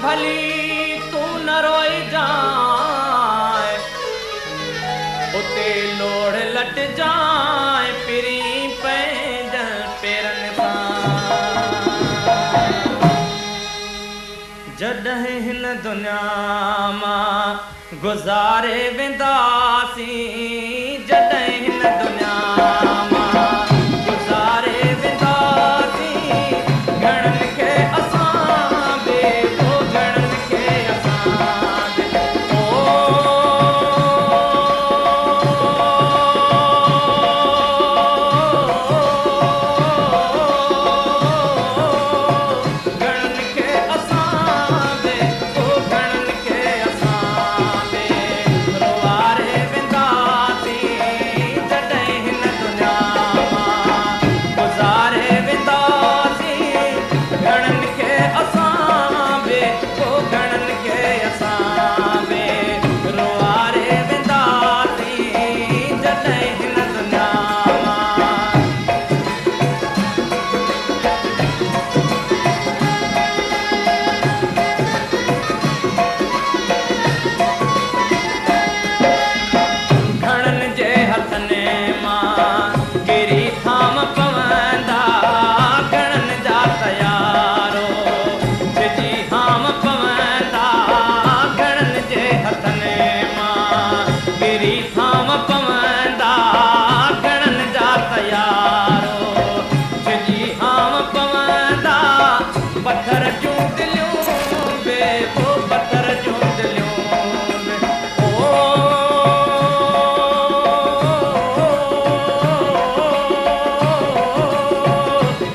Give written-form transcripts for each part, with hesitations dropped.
ڀلي تون نه روئجانء، اتي لوڙهه لٽجانء پرين پنهنجن پيرن سان. جڏهن هن دنيا مان گذاري وينداسين، جڏهن هن دنيا مان گذاري وينداسين، گهڻن کي اسان به او گهڻن کي اسان به او گهڻن کي اسان به او گهڻن کي اسان به روئاري وينداسين، جڏهن هن دنيا مان گذاري وينداسين، گهڻن کي اسان به او گهڻن کي اسان به روئاري وينداسين، جڏهن هن دنيا مان. گهڻن جي هٿن مان ڪري ٿام پوندا، گهڻن جا تيارو ڇڄي هام پوندا، گهڻن جي هٿن مان ڪري ٿام پوندا، گهڻن جا تيارو ڇڄي هام پوندا، پٿر جون دليون به پو پٿر جون دليون به او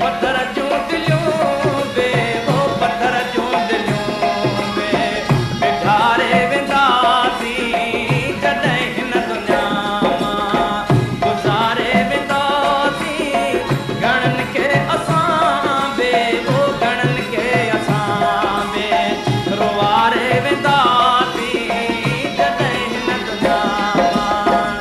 پٿر جون دليون به او پٿر جون دليون به پگهاري وينداسين، جڏهن هن دنيا مان گذاري وينداسين، گهڻن کي اسان به او گهڻن کي اسان به روئاري وينداسين، جڏهن هن دنيا مان.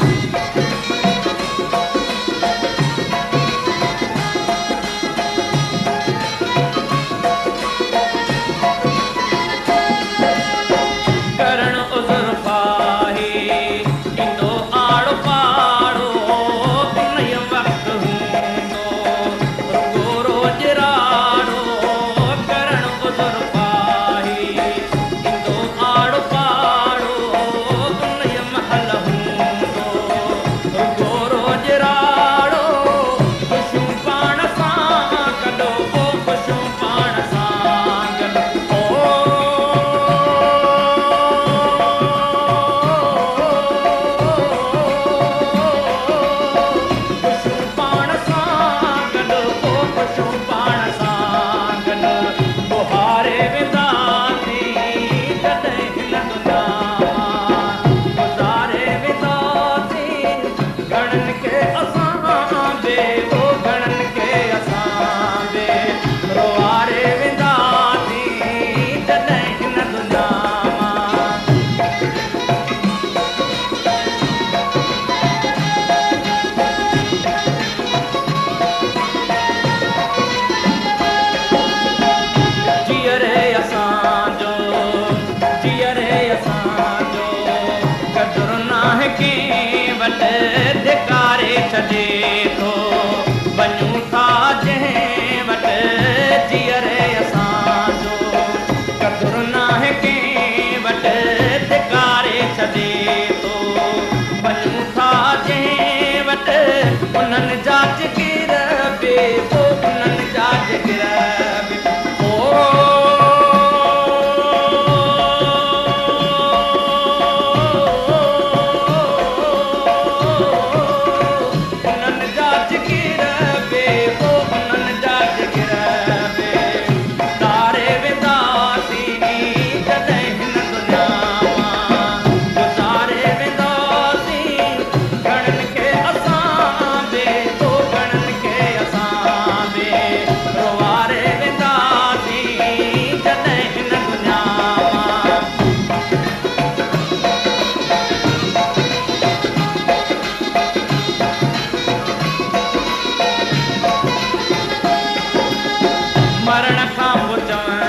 ڪرڻ عذر خواهي ايندو آڙو پاڙو، انهيء وقت هوندو رڳو روڄ راڙو، ڪرڻ عذر خواهي ايندو آڙو پاڙو، انهيء مهل هوندو رڳو روڄ راڙو، خوشيون پاڻ سان گڏ پو خوشيون پاڻ سان گڏ او خوشيون پاڻ سان گڏ پو خوشيون پاڻ سان گڏ ٻهاري وينداسين، جڏهن هن دنيا مان گذاري وينداسين، گهڻن کي اسان به او گهڻن کي اسان به روئاري وينداسين، جڏهن هن دنيا مان. جيئري اسان جو، جيئري اسان جو قدر ناهي ڪنهن وٽ، ڌڪاري ڇڏي ٿو، وڃون ٿا جنهن وٽ، جيئري اسان جو قدر ناهي ڪنهن وٽ، ڌڪاري ڇڏي ٿو، وڃون ٿا جنهن وٽ، انهن جا جگر به پو انهن جا جگر به او انهن جا جگر به پو انهن جا جگر به تاري وينداسين، جڏهن هن دنيا مان گذاري وينداسين، گهڻن کي اسان به او گهڻن کي اسان به روئاري وينداسين، جڏهن هن دنيا مان. مرڻ کان پوءِ چوندا